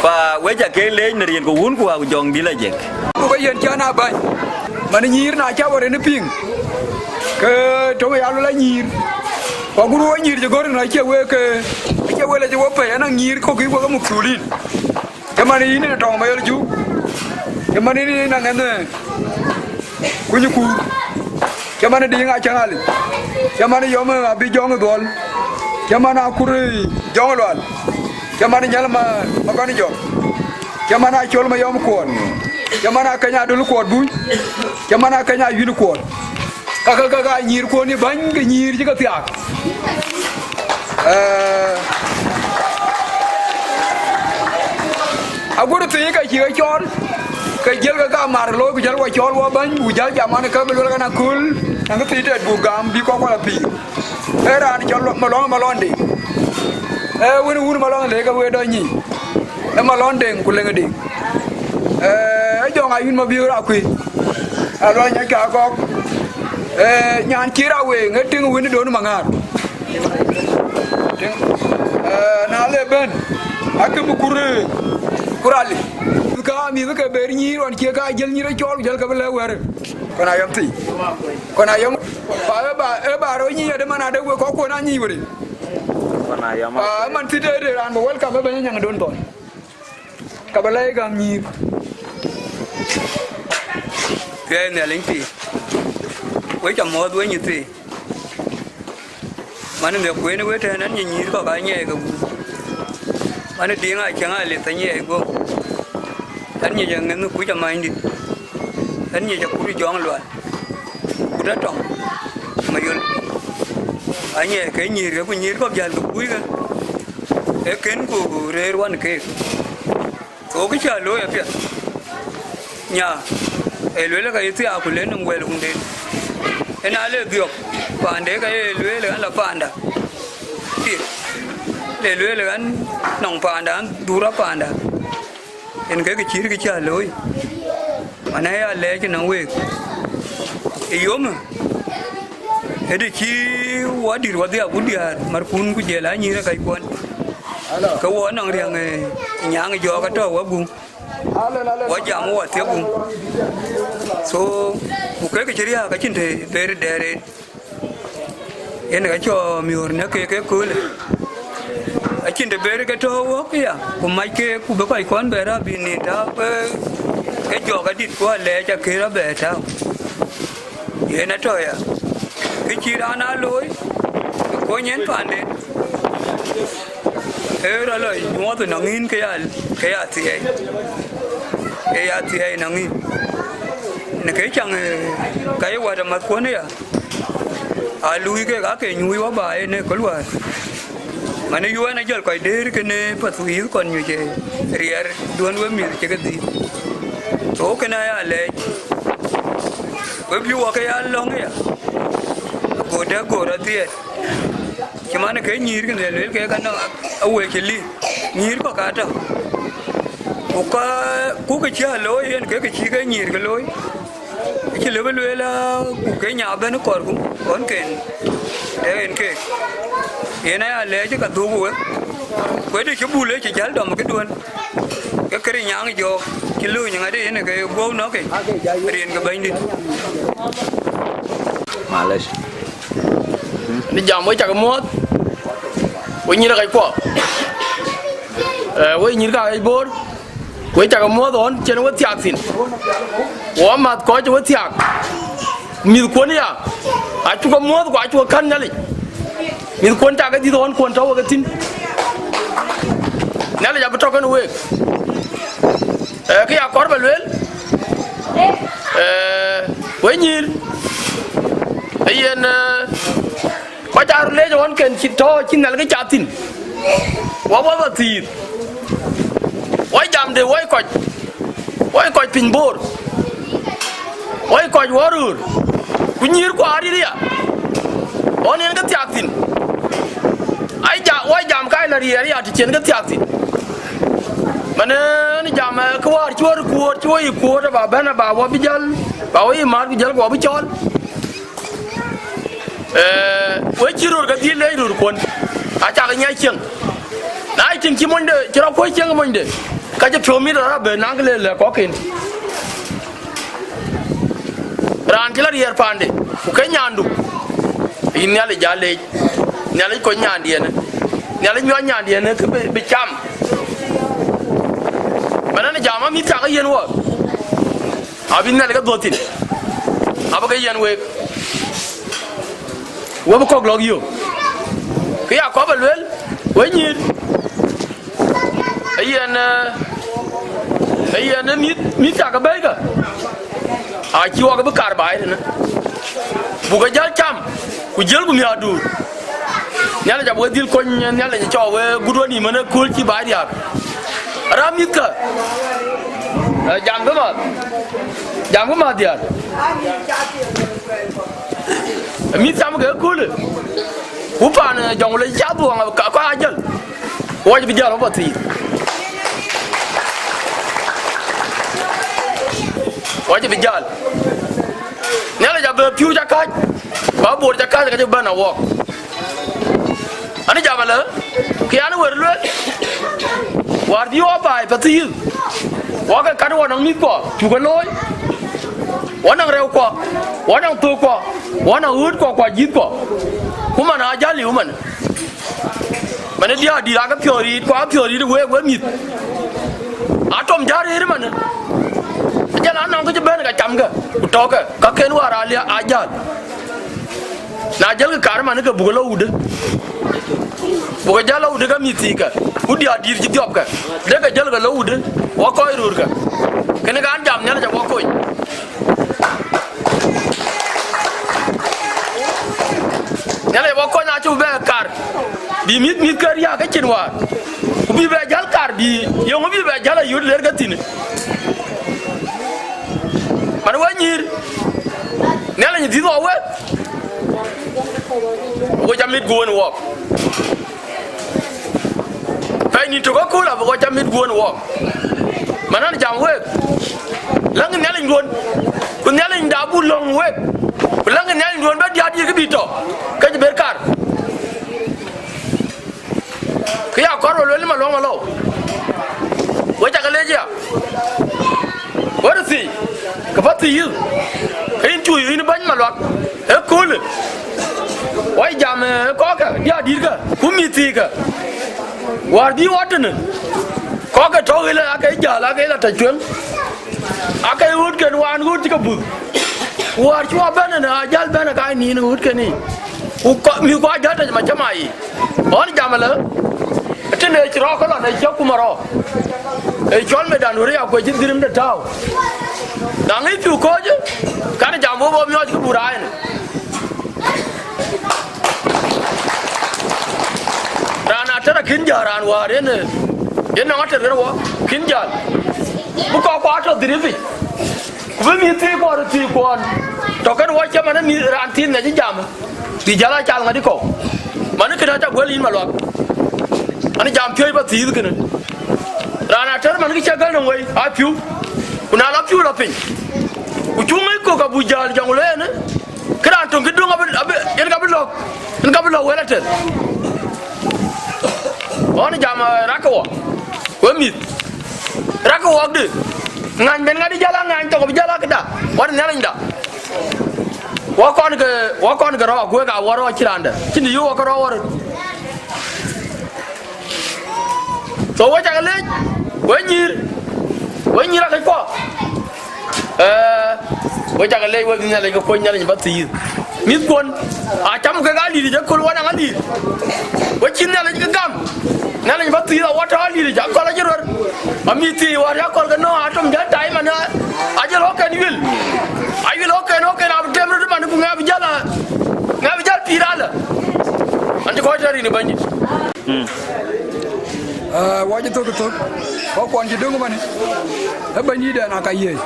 Fa wek ca kek leec në rin ku wun ku Ajɔŋdït Ajek. Ku ke yen cän a bäny, man nyïïr na ca wär ënë piŋ, ke töŋ ya luel anyïïr. Ku agut wɔ nyïïr cï gɔ̈r ënɔn acie wek, acie wek lec wɔ pɛ̈i, ënɔŋ nyïïr kɔ̈k kï wek ë mukthulin. Cï man yïn ë tɔŋ Mayol Juk, cï man yïn ë naŋ ënë Kuny Kuur, cï man ë Diŋ Acäŋ Alic, cï man ë Yɔm Abï Jɔŋ Dhuɔl, cï man ë Akur Jɔŋ Lual, cï man ë Nyal Ma, Magɔn Jɔŋ, cï man ë Acol Mayɔm Kuɔn, cï man ë Akeny Adöl Kuɔt Buny, cï man ë Akeny Ayuïn Kuɔt. Ka, ka, ka, ka nyïïr kuɔn ë bäny ke nyïïr cï ke thiaak. Eh, agut thii ka cï ke cɔɔl, ke jël ke ka mar looi, ku jël wa cɔɔl wa bäny, ku jël jam an, ke bï luel kan aköl, an, ke thii tɛt buk gam bï kɔk kual apïïr. Ee raan cɔl Malɔŋ, Malɔŋ Deŋ. Ee wën wun Malɔŋ le ke we dɔ nyi. Ee Malɔŋ Deŋ ku Leŋ Deŋ. Ee, ee Jɔŋ Ayuïn Mabiöör Akuëi. Alual Nyac ka kɔk. Ee, nyan cï ra weŋ, ee tiŋ wën don Maŋaar. Tiŋ. Ee, na le bɛ̈n, akï bï kur, kur Ali. Ka mïth ke ber nyïïr ɣɔn cie ka jël nyïïr ë cɔɔl, ku jël ke bï lɛ̈k wɛ̈ɛ̈r. Kɔn ayɔm thii. Kɔn ayɔm. Ba, ba, ba rɔ nyïï adë man adë wek kɔk kuɔn a nyïï wëri. Kɔn ayɔm. Ba man thii de, de raan bï welcome ë bɛ̈ny nyaŋ don thɔn. Ka bï lɛc gäm nyïïr. Piɛɛi Nhialic thii. Wek ca muɔ̈ɔ̈th we nyï thii. Man ë nhiëk kueen ë wëët tɛ̈ɛ̈n, ɣɛn nyic nyïïr kɔ̈k aa nyiɛɛi ke gup. Man ë Diŋ Acäŋ Alic aa nyiɛɛi guöp. Ɣɛn nyic aŋënh kuc amänydït. Ɣɛn nyic akut Jɔŋ Lual. Kut atɔŋ Mayol. Aa nyiɛɛi ke nyïïrke, ku nyïïr kɔ̈k jäl ke kuuckë. Ee kën ku rëër wan keek. Go kë cä looi apiɛth. Nya, ee lueel ka ye thiaak ku le nɔm wɛl wunden. Ëna le dhiɔp paande ka ye lueel ɣän la paanda. Thil, le lueel ɣän nɔŋ paanda, ɣän dhura paanda. Yen ke kë cït kë cä looi. Man aya lɛɛc nɔm week. Ë yom, ë të cï wɔ dït wɔ dhiak wut diäär, markun ku jël anyïïr ë kac kuɔn. Ke wɔ nɔŋ riäŋ ë nyaŋ ë jɔɔk atɔ̈ wɔ guŋ. Wɔ jam wɔ thiek guŋ. So, ku kek cï riääk acïn të ber dɛɛr en. Yen ka cɔ miöör në kek ke köölë. Acïn të ber ke tɔ̈ wok ya, ku mac ke ku bï kɔc kɔn bɛ rap bï nin tääu ke, ke jɔɔk adït ku alɛɛc akër abɛ tääu. Yen atɔ̈ ya, kë cï raan aa looi, kony en paanden. Ee rɔt lɔ nyuɔɔth ënɔŋ yïn ke ya, ke ya thiɛɛi. Ke ya thiɛɛi ënɔŋ yïn. Në ke caŋ, ee, ka ye wät amathkuɔn aya, aa luui kek ake nyuui wɔ ba en ë kë luäär. Man ë yuɛn ajɔl kɔc dëër kënë path ku yïth kɔn nyuc ë riɛɛr duön we mïth cï ke dhil. Thok kënë aya lɛɛc. We bï wɔ ke ya lɔ̈ŋ aya, ago dɛ gor adhiɛɛt. Cï man ke nyïïr kënë luel kek anɔŋ awe cï lik, nyïïr kɔ̈k aa tɔ̈. Ku ka, ku kë cä looi yen ke kë cï ke nyïïr ke looi. Acï lëbë lueel, aa, ku ke nya bɛ̈n kɔɔrku ɣɔnken, ee yen keek. Yen aya lɛɛc ka dhuk wek. Ku ë të cï bul ë cï jäl dɔm këduön. Ke këric nyaŋ jɔɔk, cï lööny ŋadï yen ke guɔ̈u nɔ̈k yic, rin ke bɛ̈nydït. Malesh. Në jam we cak muɔ̈ɔ̈th, we nyïïr kac kuɔ. Eh, we nyïïr ka ɣec Bor, we cak muɔ̈ɔ̈th ɣɔn cïn we thiaak thïn. Wɔ mäth kɔc we thiaak. Mïthkuɔn ya, acuk muɔ̈ɔ̈th ku acuk kän Nhialic. Mïthkuɔn cak ke dhïth ɣɔn kuɔn tɔ̈ we ke thïn. Nhialic abï tɔ̈ kenë week. Eh, kë ya kɔɔr ba lueel, eh, we nyïïr, ee yen, eh, kɔc aa röt leec ɣɔn kën cï tɔ̈ cï Nhialic ke cath thïn. Wɔ wɔ bä thiith. Wɔ jamde, wɔ kɔc, wɔ kɔc piny Bor, wɔ kɔc wɔ röör, ku nyïïr ku arït aya, ɣɔn yen ke thiaak thïn. Ai ja, wɔ jam ka la riɛɛr aya të cïn ke thiaak thïn. Man, eh, jam, eh, kë wäär cï wɔ kuöör, cï wɔ yï kuöör, ba bɛ̈n, ba wɔ bï jäl, ba wɔ yï määt, ku jäl ku wɔ bï cɔɔl. Eh, we cï röör ke dhil leec röör kuön, acak nyiɛc cieŋ. Na ye tïŋ cï monyde, cï rɔt kuöc cieŋ monyde, ka cï piɔ̈u mit rɔt abë naŋ kë le lɛ̈k kɔ̈k ken. Raan cï la riɛɛr paande, ku ke nyandu, yïn Nhialic ja leec. Nhialic kony nyandiɛnë, Nhialic nyuɔɔth nyandiɛnë, kë bï, bï cam. Man, ɣɛn jam, amïth cak ë yiɛ̈n wɔ, abï Nhialic ke dhuɔ̈k thïn, abï ke yiɛ̈n week, we bï kɔ̈k lɔ̈k yök. Kë ya kɔɔr ba lueel, we nyïïr, ee yen, eh, ee yen, eh, mïth, mïth cak ke bɛ̈ɛ̈ikë, acï wɔ ke bï kar baai tënë, buk ke jäl cam, ku jiëlku miäkduur. Nhialic abï we dhil kony, Nhialic cɔk we gut we nïïm ënë kööl cï baai riääk. Raan mïthkë, eh, jamkë mäth, jamkë mäth diäär. Mïth cam ke köölë, ku paan, eh, Jɔŋlei cï cath dhuɔŋ, ka, ka ajäl. Wɔ cï bï jäl wɔ bä thiith. Wɔ cï bï jäl. Nhialic abï piööc akääc, ba Bor cï akääc, ka cï bɛ̈n a wɔɔk. Ɣɛn jam alë, kë yan wër lueel, wäär bï wɔ baai bä thiith, wɔ ke kat wɔ nɔŋ mïthkuɔ cuk ke looi, wɔ nɔŋ rɛ̈ukuɔ, wɔ nɔŋ thökkuɔ, wɔ nɔŋ ɣöötkuɔ, ku ajïthkuɔ. Ku man ajäl liu man. Man, diäär dït aake piɔ̈ɔ̈th riit, ku apiɔ̈ɔ̈th riit week, we mïth. Atom jäl rëër man. Ajäl anɔŋ kë cï bɛ̈n ka camkë, ku tɔ̈ɔ̈kë, ka ken wäär aa liääp ajäl. Na jälkï kar man, ke buk lɔ wudë, buk jäl lɔ wudë ke mïth thiikë, ku diäär dït cï dhiɔpkë, dek ke jälkë lɔ wudë, wɔ kɔc röörkë. Kënë kan jam, Nhialic abï wɔ kony. Nhialic abï wɔ kony, acï bï bɛ kar, bï mïth, mïth ke riääk ke cin wäär, ku bï bɛ jäl kar, bï yeŋö bï bɛ jäl ayöt ler ke thïn. Man, we nyïïr, Nhialic dhïth wɔ wek, we ca mit guöön wɔɔk. Pɛɛi nïn tök ëkööl abï kɔc ca mit guöön wɔɔk. Man, ɣɛn jam week, läŋkï Nhialicduön, ku Nhialicda abuk lɔ̈ŋ week, ku läŋkï Nhialicduön bä diäär dït kë bï tɔ̈, ke cï ber kar. Kë ya kɔɔr ba lueel Maluak Malou, we cak leec ya. Wär thii, ke bä thiith, ke yïn cuuc yïn bäny Maluak ëköölë. Wai jam, eh, kɔckë, diäär dïtkë, ku mïth thiikë. Wäär bï wɔ tënë, kɔckë tɔ̈ ɣëlë, aake jäl, aake la tɔ̈ cuëŋ, aake ɣöötken wään ɣööt cï ke buth. Wäär cï wɔ bɛ̈n ënë, ajäl bɛ̈n ë ka nïn ɣöötken yiic. Ku kɔ-, mïthkuɔ ajäl tɔ̈ macama yiic. Ɣɔn jam ëlë, tënë cï rɔɔk ke lɔ në cï akuma rɔɔk, ë cɔl medan wër ya kuec cï dhirimde tääu. Na ŋic piu kɔc, kan jam wok bä miɔɔc kë buk raai në. Raan atɛr akïn jäl, raan wäär yen, yen nɔŋ atɛr kën wɔ, kïn jäl. Bï kɔckuɔ atɔ̈ dhiripic. Ku bï mïth thiikuɔ röt thiikuɔn tɔ̈ kën wɔ cï man ë mïth raan thiin ŋic jam. Bï jäl acal ŋadï kɔ̈u. Man, kënë aca guël yïn Maluak. An, jam piööc bä thiith kënë. Raan atɛr man kë cä gäl nɔm wei, aa piu. Ku na lɔ piu lɔ piny, ku cuŋ ŋic kök abuk jäl jɔŋ le ënë, kë raan töŋ kë döŋ abï, abï, yen ka bï lɔ̈k, yen ka bï lɔ̈k wël atɛr. Ɣɔn jam, eh, rakë wɔ, we mïth. Rakë wɔɔkdï, ŋany ben ŋadï jäl a ŋany thok abï jäl a këda, wär Nhialicda. Wɔ kɔn ke, wɔ kɔn ke rɔɔk, wek a wɔ rɔɔk cï raan dɛ̈, cïn të yök wɔ ke rɔɔk wɔ röt. So, we cak leec, we nyïïr, we nyïïr akëckuɔ. Eh, we cak leec, we bï Nhialic ke kony, Nhialic bä thiith. Mïthkuɔn, acam kek alïïric ëkööl, wanaŋ alïïr. We cïn Nhialic ke gam. Nhialic bä thiëëth awä tɔ alïïric, akɔl acï röör. Amïth thiëëc wäär akɔl ke nɔ̈ atom jäl tai man, ajël ɣɔ̈kken yuel. Ayuel ɣɔ̈kken, ɣɔ̈kken abï tem röt man, ku ŋɛ bï jäl a, ŋɛ bï jäl pïïr alë. An cï kɔc tɔ rin ë Bɛ̈nydït. Aa, wɔ cï thök thök, wɔ kuɔn cï döŋ ëmënë, ë Bɛ̈nydïtdɛn aa ka yiëëc.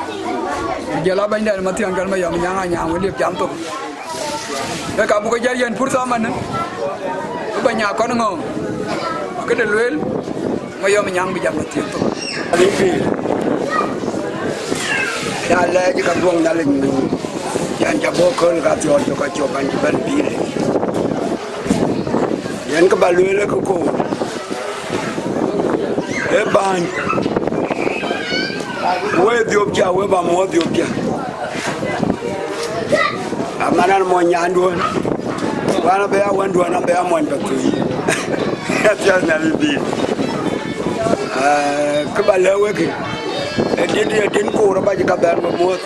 Ku jɔl a bɛ̈nydɛn Mathiäŋ kɛn Mayɔm Nyaŋ Anyaŋ, we liep jam thok. Ke ka buk ke jɔl yiɛ̈n purtha ëmënë, ë bɛ̈ny aa kɔn ŋɔ̈ɔ̈ŋ, këde lueel, Mayɔm Nyaŋ bï jam Mathiäŋ thok. Arïpïïr, ya lɛɛc ka dhuɔ̈ŋ Nhialic nu, yɛn ca bɔ̈ kööl ka thiɔ̈ɔ̈r cök acök an cï bɛ̈n pïïr. Yen kë bä lueel ë këkoor, ee bäny, we dhiöpcä, we bä muɔ̈ɔ̈th dhiöpcä. Aman an mony nyanduön, ku an abï ya wänduön, abï ya mony bä thöi. Athiäth Nhialic bï. Ee, kë bä lɛ̈k wek, ee din, ee din koor abä cï ka bɛ̈n we muɔ̈ɔ̈th.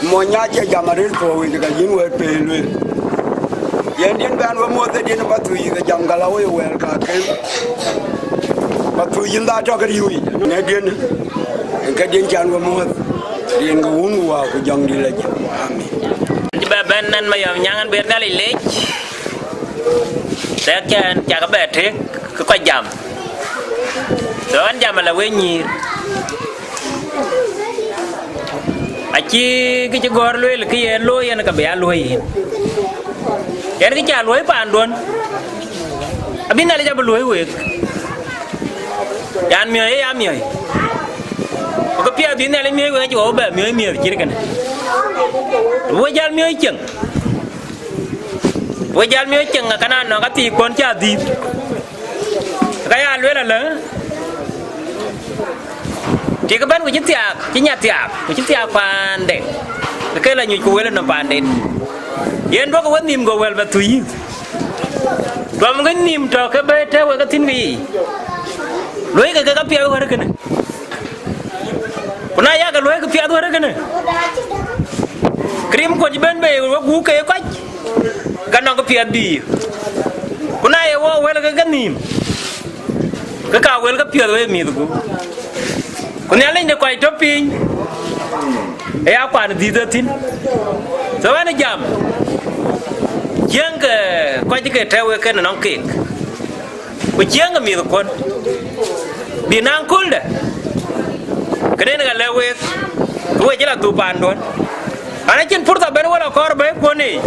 Mony nya cie jam arëët puɔ̈u yic, ka yïn wɛ̈ɛ̈t pei lueel. Yen din bɛ̈n we muɔ̈th ë din bä thui, ke jam gäl awoi wɛ̈ɛ̈r ka ken. Bä thui yïn dha tɔ ke riu yic. Në din, ke din can we muɔ̈th, din ke Wun ku Wä ku Jɔŋdït la jam. Amen. Cï bɛ bɛ̈n nɛn Mayɔm Nyaŋ, an ber Nhialic leec. Tɛ̈k cän cak bɛ tëk ke kɔc jam. So an jam ala we nyïïr. Acï kë cï gɔ̈ɔ̈r lueel, kë yen looi yen, ka bï ya luɔ̈i yïn. Yen kë ca luɔ̈i paanduön, abï Nhialic abï luɔ̈i week. Yan miɔ̈c ë ya miɔ̈c. Ku kë piɛth bï Nhialic miɔ̈c week, acï wɔ bɛ miɔ̈c miëth cït kënë. Abï we jäl miɔ̈c cieŋ. We jäl miɔ̈c cieŋ, akëna nɔ̈k athii kuɔn cä dhiëth. Ka ya lueel alë, tik ëbɛ̈n ku cï thiaak, cï nya thiaak, ku cï thiaak paande, ke la nyuc ku wël ënɔm paanden. Yen duɔ̈kï wenhïïm, go wël bɛ thui yï. Duɔmkï nhïïm tɔ̈ ke bɛ̈ɛ̈i tɛ̈ wek ethïn ke yiic. Luɔ̈ikï ke ka piɛth wär kënë. Ku na yakë luɔ̈ikï piɛth wär kënë, krim kuɔc bɛ̈n bei we guuk ke kɔc, ka nɔŋ kë piɛth bï yï. Ku na ye wɔ wël ke kenhïïm, ke ka wël ke piɛth we mïthku. Ku Nhialic de kɔc tɔ piny, ë ya kuan dhiëth ethïn. So ɣɛn jam, ciëŋ ke kɔc ke tɛ̈ wek kënë nɔŋ keek. Ku ciëŋ ë mïthkuɔn, bï naŋ kööldë, këden ka lɛ̈k week, ke we cï la dhuk paanduön. An acïn purtha bɛ̈n we la kɔɔr bɛ̈ikuɔn yiic,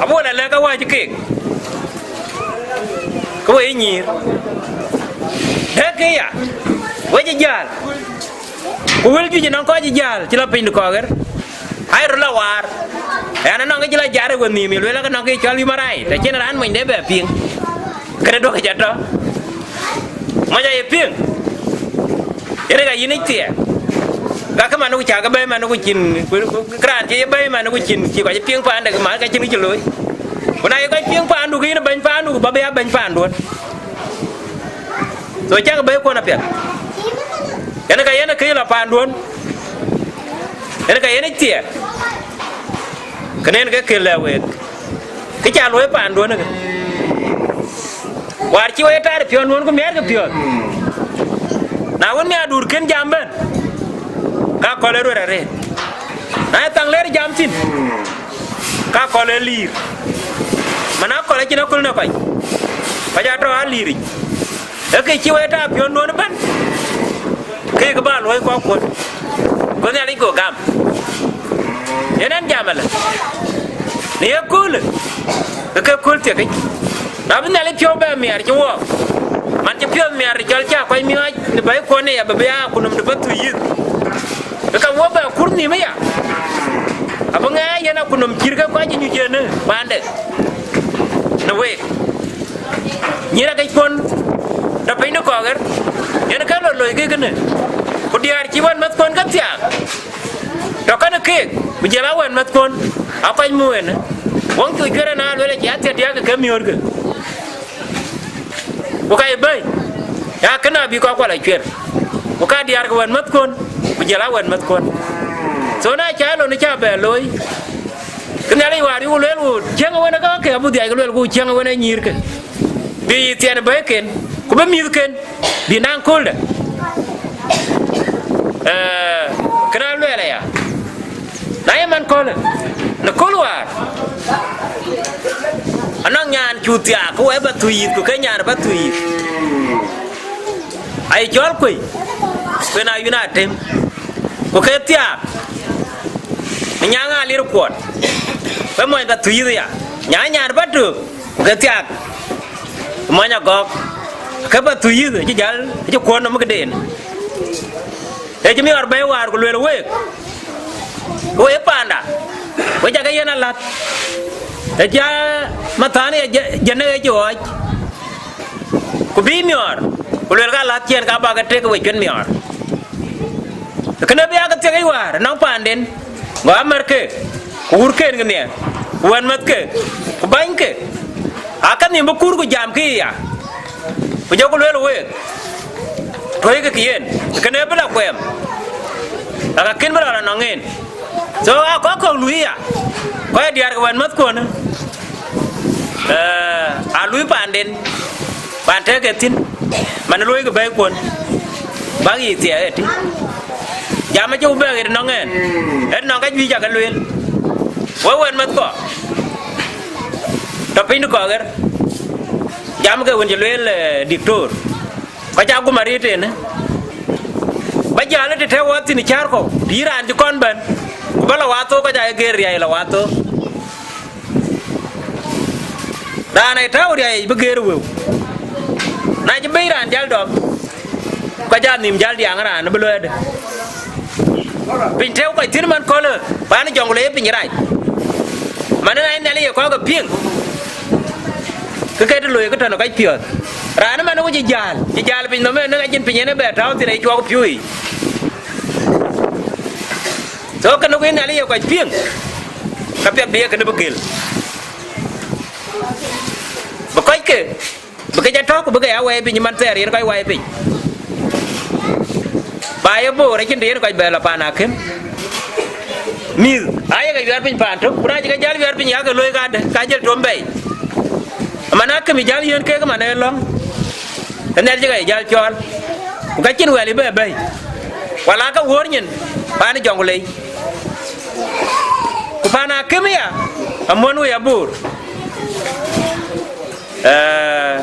abï we la lɛ̈k awäc keek, ke we yï nyïïr. Dɛ̈kkë ya, we cï jäl. Ku wël juëc ënɔŋ kɔc ë jäl cï la piny kɔ̈k ɣer, ai röt la waar. Ɣɛn anɔŋ kë cï la jar ë wenhïïm, ye lueel akë nɔŋ kë cɔl human right, acïn raan monyde bɛ piŋ. Kënë duɔ̈kï ca tɔ. Mɔc aye piŋ. Yen ka yïn yic thiɛɛk. Ka kë man ku cakë bɛ̈i man ku cïn, ku, ku, ku raan cï ye bɛ̈i man ku cïn, cï kɔc piŋ paande, kë man ka cïn kë cï looi. Ku na ye kɔc piŋ paandu, ke yïn bɛ̈ny paandu, ku bä bï ya bɛ̈ny paanduön. So cäk bɛ̈ikuɔn apiɛth. Yen ka yen kë la paanduön, yen ka yen yic thiɛɛk. Kënë yen ke kë lɛ̈k week, kë ca luɔ̈i paanduön ëkë. Wäär cï we ye taar piɔ̈nduön ku miɛɛtkï piɔ̈ɔ̈th. Na wën, miäkduur kën jam bɛ̈n, ka kɔl ë ruet arëët. Na ye thaŋ leer jam thïn, ka kɔl ë liir. Man akɔl acïn aköl në kɔc, kɔc atɔ aliiric. Ee kë cï we taar piɔ̈nduön ëbɛ̈n, ke kë bä luɔ̈i kɔckuön, go Nhialic go gam. Yen ɛn jam ëlë, në ye köölë, ke ke kööl thiekic. Na bï Nhialic piɔ̈u bɛ miɛɛr cï wɔɔk, man cï piɔ̈ɔ̈th miɛɛr cɔl cä kɔc miɔɔc në bɛ̈ikuɔn ë ya bï bï aa ku nöm de bä thui yïth. Ke ka wok bɛ kur nhïïm aya, abï ŋɛɛc yen a ku nöm cït ke kɔc ë nyuc yen ë paande në week. Nyïïr akëckuɔn tɔ piny në kɔɔk ɣer, yen ke lɔ loi kë kënë. Ku diäär cï wën mäthkuɔn ke thiaak, tɔ kënë keek, ku jël a wën mäthkuɔn, a kɔc mu ënë. Wëŋ cuk cuɛt ëna lueel acï athiädiäk ke ke miöörkë. Ku ka ye bɛ̈i, ya kënë abï kɔc kual acuer. Ku ka diäär ke wën mäthkuɔn, ku jël a wën mäthkuɔn. So na cä lon cä bɛ looi, Ke Nhialic wäär yuk lueel ɣööt, ciëŋ wën ë kakë abï dhiac ke lueel, ku ciëŋ wën ë nyïïrkë, bï thiɛn bɛ̈iken, ku bï mïthken bï naŋ kööldä. Ee, kënë aluɛɛl aya, na ye man köölë, në kööl wäär, anɔŋ nyan cu thiaak, ku wɛ̈ɛ̈r bä thuc yith, ku ke nyan bä thuc yith. Aye cɔl kuei, kuën ayun atem, ku ke thiaak, ë nyaŋ alir kuɔt, ke mony bä thuc yith ya, nya nyan bä tök, ku ke thiaak, mony agɔk, ke bä thuc yith, acï jäl, acï kuɔn nɔm këden. Ë cï miɔɔr bɛ̈i wäär ku lueel week, ku wek paanda, we cä ke yen alath, ë cä mathan ë jɛ-, jɛn ë ɣec ɣɔɔc, ku bï miɔɔr, ku lueel ka lath ciɛn ka bä ke tek we cuet miɔɔr. Kënë bï aa ke thiëk ë wäär ënɔŋ paanden, gɔ amär ke, ku wurken ke nhiɛɛr, ku wɛ̈n mäthke, ku bänyke, aa ke nhïïm bï kuur ku jamkï ya, ku jɔku lueel week, tuɔ̈ckï kë yen, kënë bï la kuɛɛm, aka kën bï la la nɔŋ en. So, aa kɔc kɔ̈k luui ya, kɔc ë diäär ke wɛ̈n mäthkuɔn, ee, aa luui paanden, paan tëëk ke thïn, man luɔikï bɛ̈ɛ̈ikuɔn, bäk yiic thiɛɛk ëtï. Jam acï ku bɛ̈ɛ̈k ëtï nɔŋ ɛn, ëtï nɔŋ ka juëc ake lueel, wek wɛ̈n mäthkɔ, tɔ piny kɔ̈k ɣer, jam ke wën cï lueel, ee, diktor. Kɔc aa guöm arëët ënë, bä jäl ë të tɛ̈ wä thïn ë cäär kɔ̈u, të yï raan cï kɔn bɛ̈n, ku bä la wathook, kɔc aa ye geer riäi la wathook. Raan ë tääu riäi bï geer wëu, na cï bɛ̈ny raan jäl dɔm, kɔc aa nhïïm jäl diaaŋ raan bï luɛɛdë. Piny tëëu kɔc thïn man köölë, paan ë jɔŋ ku le ye piny rac. Man ë na ye Nhialic ye kɔ̈k ke piŋ, ke ke të loi ke tɔ̈ në kɔc piɔ̈ɔ̈th. Raan ëmën ku cï jäl, cï jäl piny nɔm ënë, ka cïn piny en ë bɛ tääu thïn, aye cuɔk piööi. So, kënë ku ye Nhialic ye kɔc piŋ, ka piɛth bï ye kënë bï gël. Bï kɔckë, bï ke jɔ tɔ̈k, bï ke ya wɛɛi piny man thɛɛr yen kɔc wɛɛi piny. Ba ye boor acïn të yen kɔc bɛ la paan akïm. Mïth aye ke yuɛɛr piny paan tök, ku na cï ke jäl yuɛɛr piny, ya ke looi kadë, ka jël tuɔm bɛ̈i. Aman akïm ë jäl yiën kek man ë lɔ̈ŋ, ë Nhialic cï ke jäl cɔɔl, ku ka cïn wɛl ë bɛ bɛ̈i, wala ke wuɔ̈ɔ̈r nyin paan ë jɔŋ ku lei. Ku paan akïm ya, amuɔ̈n wei aboor. Ee,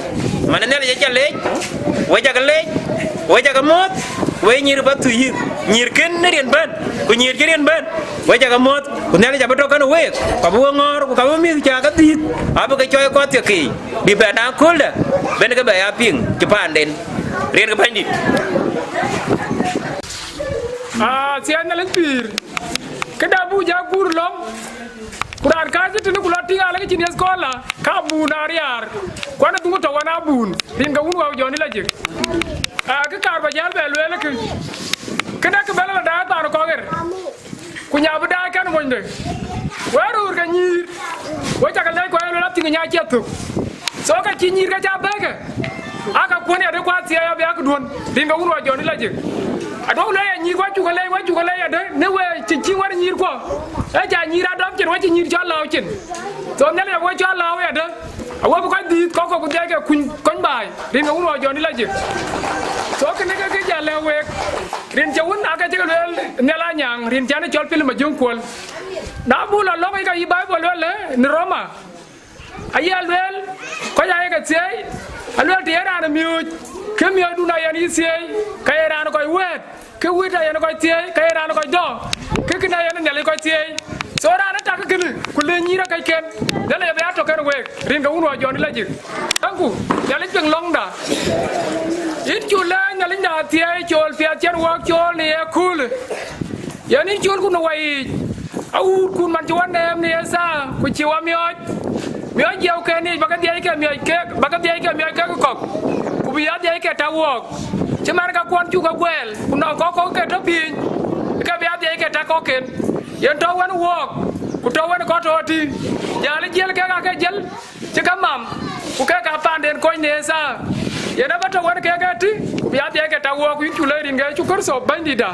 man ë Nhialic acä leec, we cä ke leec, we cä ke muɔ̈ɔ̈th, we nyïïr bä thuc yïth, nyïïr kën ë riɛn bɛ̈n, ku nyïïr cï riɛn bɛ̈n, we cä ke muɔ̈ɔ̈th, ku Nhialic abï tɔ̈ kenë week, ku abï we ŋɔ̈ɔ̈r, ku ka bï mïth cä ke dhiëth, abï ke cɔɔc kɔ̈th thiek kei, bï bɛ na kööldä, ben ke bɛ ya piŋ cï paanden, riɛn ke Bɛ̈nydït. Aa, thiɛɛn Nhialic pïïr, këda buk ja guur lɔ̈ŋ, ku raan kääc ë tënë ku lɔ tïŋ alë ke cïn ye scholar, ka abun aa riaar, ku an, adhuk tɔ wan abun, rin ke wun wä jɔn ë lajik. Aa, kë kaar bä jäl bɛ lueel ë kë, kënë kë bɛ lɔ daai thaar kɔk ɣer, ku nya bï daai kɛn monyde. We röör ke nyïïr, we cä ke lɛc ku ë lueel athiŋ nya ciɛth thök. So, ka cï nyïïr ke cä bɛ̈ɛ̈ikë, aa ka kuɔ̈n ya de kuath thiɛɛi abï akëduön, rin ke wun wä jɔn ë lajik. Aduɔ̈k lɔ ya nyïïr, wä cuk lɛc, wä cuk lɛc adë, në we cï cï wär nyïïrkuɔ, ee cä nyïïr adɔm cin, wä cï nyïïr cɔl lääu cin. So, Nhialic abï we cɔl lääu ya dë, awe bï kɔc dhiëth kɔ̈k kɔ̈k ku dhiackë kuny kony baai, rin ke wun wä jɔn ë lajik. So, kënë ke kë ja lɛ̈k week, rin cï wun ake cï ke lueel Nhial Anyaŋ, rin cän ë cɔl Pilip Majöŋ Kuɔl. Na buk lɔ lɔ̈ŋ yic ka yï Baibul lueel, ee, në Roma, aye lueel, kɔc aye ke thieei, alueel të ye raan ë miööc, ke miööcdun ayen yï thieei, ka ye raan ë kɔc wɛ̈ɛ̈t, ke wït ayen kɔc thieei, ka ye raan ë kɔc dɔ̈, ke kënë ayen Nhialic kɔc thieei. So raan ë tak kënë, ku le nyïïr akɛcken, Nhialic abï ya tɔ̈ kenë week, rin ke wun wä jɔn ë lajik. Thank you, Nhialic piŋ lɔ̈ŋda. Yïn cu lɛɛc Nhialicda thieei, cool piɛth cïn wäk cool në ye köölë. Yen yïn coolku në wä yiic, awuutkun man cï wä nɛɛm në ye thaa, ku cï wä miɔɔc. Miɔɔc jiɛɛuken yiic bä ke dhiɛckë miɔɔc kek, bä ke dhiɛckë miɔɔc kek kɔ̈k, ku bï ya dhiɛckë tak wɔɔk. Cï man ka kuɔn cuk ke guɛɛl, ku nɔŋ kɔ̈k kɔ̈k ke tɔ piiny, ke bï ya dhiɛckë tak kɔ̈kken. Yen tɔ wën wɔɔk, ku tɔ wën kɔc tɔ tï, jäl jiël kek ake jiël cï ke mam, ku kek aa paanden kony në ye thaa. Yen abä tɔ wën kek ëtï, ku bï ya dhiɛckë tak wɔɔk, ku yïn cu lɛc rin ke Yecu Kërtho Bɛ̈nydïtda.